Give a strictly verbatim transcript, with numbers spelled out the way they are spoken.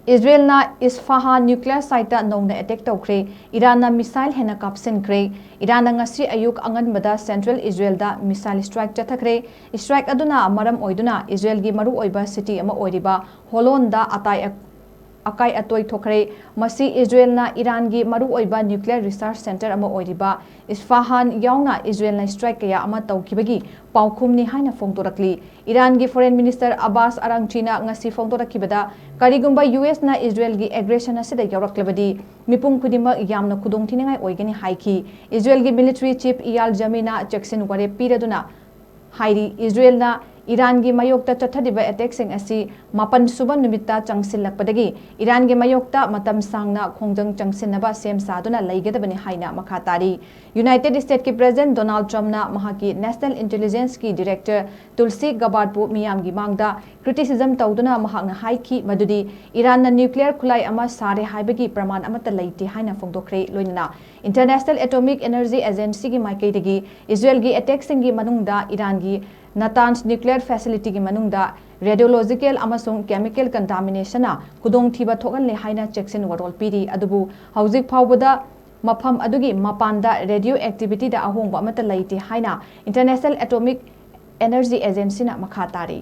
ꯏꯖꯔꯦꯜꯅ ꯏꯁꯐꯥꯍꯥꯟ nuclear siteꯇ ꯅꯧꯅ attack ꯇꯧꯈ꯭ꯔꯦ꯫ ꯏꯔꯥꯟꯅ missile ꯍꯦꯟꯅ ꯀꯥꯞꯁꯤꯟꯈ꯭ꯔꯦ꯫ ꯏꯔꯥꯟꯅ ꯉꯁꯤ ꯑꯌꯨꯛ ꯑꯉꯟꯕꯗ central ꯏꯖꯔꯦꯜꯗ missile strike ꯆꯠꯊꯈ꯭ꯔꯦ꯫ Strike ꯑꯗꯨꯅ ꯃꯔꯝ ꯑꯣꯏꯗꯨꯅ ꯏꯖꯔꯦꯜꯒꯤ ꯃꯔꯨꯑꯣꯏꯕ city ꯑꯃ ꯑꯣꯏꯔꯤꯕ ꯍꯣꯂꯣꯟꯗ ꯑꯇꯥꯏ ꯑ-, ꯑꯀꯥꯏ ꯑꯇꯣꯏ ꯊꯣꯛꯈ꯭ꯔꯦ꯫ ꯃꯁꯤ ꯏꯖꯔꯦꯜꯅ ꯏꯔꯥꯟꯒꯤ ꯃꯔꯨꯑꯣꯏꯕ nuclear research centre ꯑꯃ ꯑꯣꯏꯔꯤꯕ ꯏꯁꯐꯥꯍꯥꯟ ꯌꯥꯎꯅ ꯏꯖꯔꯦꯜꯅ strike ꯀꯌꯥ ꯑꯃ ꯇꯧꯈꯤꯕꯒꯤ ꯄꯥꯎꯈꯨꯝꯅꯤ ꯍꯥꯏꯅ ꯐꯣꯡꯗꯣꯔꯛꯂꯤ꯫ ꯏꯔꯥꯟꯒꯤ foreign minister ꯑꯕꯥꯁ ꯑꯔꯥꯡꯆꯤꯅ ꯉꯁꯤ ꯐꯣꯡꯗꯣꯔꯛꯈꯤꯕꯗ, ꯀꯔꯤꯒꯨꯝꯕ USꯅ ꯏꯖꯔꯦꯜꯒꯤ aggression ꯑꯁꯤꯗ ꯌꯥꯎꯔꯛꯂꯕꯗꯤ ꯃꯤꯄꯨꯝ ꯈꯨꯗꯤꯡꯃꯛ ꯌꯥꯝꯅ ꯈꯨꯗꯣꯡꯊꯤꯅꯤꯡꯉꯥꯏ ꯑꯣꯏꯒꯅꯤ ꯍꯥꯏꯈꯤ꯫ ꯏꯖꯔꯦꯜꯒꯤ military chief ꯏꯌꯥꯜ ꯖꯃꯤꯅ ꯆꯦꯛꯁꯤꯟ ꯋꯥꯔꯦꯞ ꯄꯤꯔꯗꯨꯅ ꯍꯥꯏꯔꯤ, ꯏꯖꯔꯦꯜꯅ ꯏꯔꯥꯟꯒꯤ ꯃꯥꯌꯣꯛꯇ ꯆꯠꯊꯔꯤꯕ attackꯁꯤꯡ ꯑꯁꯤ ꯃꯥꯄꯟ ꯁꯨꯕ ꯅꯨꯃꯤꯠꯇ ꯆꯪꯁꯤꯜꯂꯛꯄꯗꯒꯤ ꯏꯔꯥꯟꯒꯤ ꯃꯥꯌꯣꯛꯇ ꯃꯇꯝ ꯁꯥꯡꯅ ꯈꯣꯡꯖꯪ ꯆꯪꯁꯤꯟꯅꯕ ꯁꯦꯝ ꯁꯥꯗꯨꯅ ꯂꯩꯒꯗꯕꯅꯤ ꯍꯥꯏꯅ ꯃꯈꯥ ꯇꯥꯔꯤ꯫ United Statesꯀꯤ President Donald Trumpꯅ ꯃꯍꯥꯛꯀꯤ National Intelligenceꯀꯤ director ꯇꯨꯜꯁꯤ ꯒꯕꯥꯔꯗꯄꯨ ꯃꯤꯌꯥꯝꯒꯤ ꯃꯥꯡꯗ criticism ꯇꯧꯗꯨꯅ ꯃꯍꯥꯛꯅ ꯍꯥꯏꯈꯤ ꯃꯗꯨꯗꯤ ꯏꯔꯥꯟꯅ nuclear ꯈꯨꯠꯂꯥꯏ ꯑꯃ ꯁꯥꯔꯦ ꯍꯥꯏꯕꯒꯤ ꯄ꯭ꯔꯃꯥꯟ ꯑꯃꯠꯇ ꯂꯩꯇꯦ ꯍꯥꯏꯅ ꯐꯣꯡꯗꯣꯛꯈ꯭ꯔꯦ꯫ ꯂꯣꯏꯅꯅ International Atomic Energy Agencyꯒꯤ ꯃꯥꯏꯀꯩꯗꯒꯤ ꯏꯖꯔꯦꯜꯒꯤ attackꯁꯤꯡꯒꯤ ꯃꯅꯨꯡꯗ ꯏꯔꯥꯟꯒꯤ ꯅꯇꯥꯟꯖ nuclear facilityꯒꯤ ꯃꯅꯨꯡꯗ radiological ꯑꯃꯁꯨꯡ chemical contaminationꯅ ꯈꯨꯗꯣꯡꯊꯤꯕ ꯊꯣꯛꯍꯜꯂꯦ ꯍꯥꯏꯅ ꯆꯦꯛꯁꯤꯟ ꯋꯥꯔꯣꯜ ꯄꯤꯔꯤ꯫ ꯑꯗꯨꯕꯨ ꯍꯧꯖꯤꯛ ꯐꯥꯎꯕꯗ ꯃꯐꯝ ꯑꯗꯨꯒꯤ ꯃꯄꯥꯟꯗ radioactivityꯗ ꯑꯍꯣꯡꯕ ꯑꯃꯠꯇ ꯂꯩꯇꯦ ꯍꯥꯏꯅ International Atomic Energy Agencyꯅ ꯃꯈꯥ ꯇꯥꯔꯤ꯫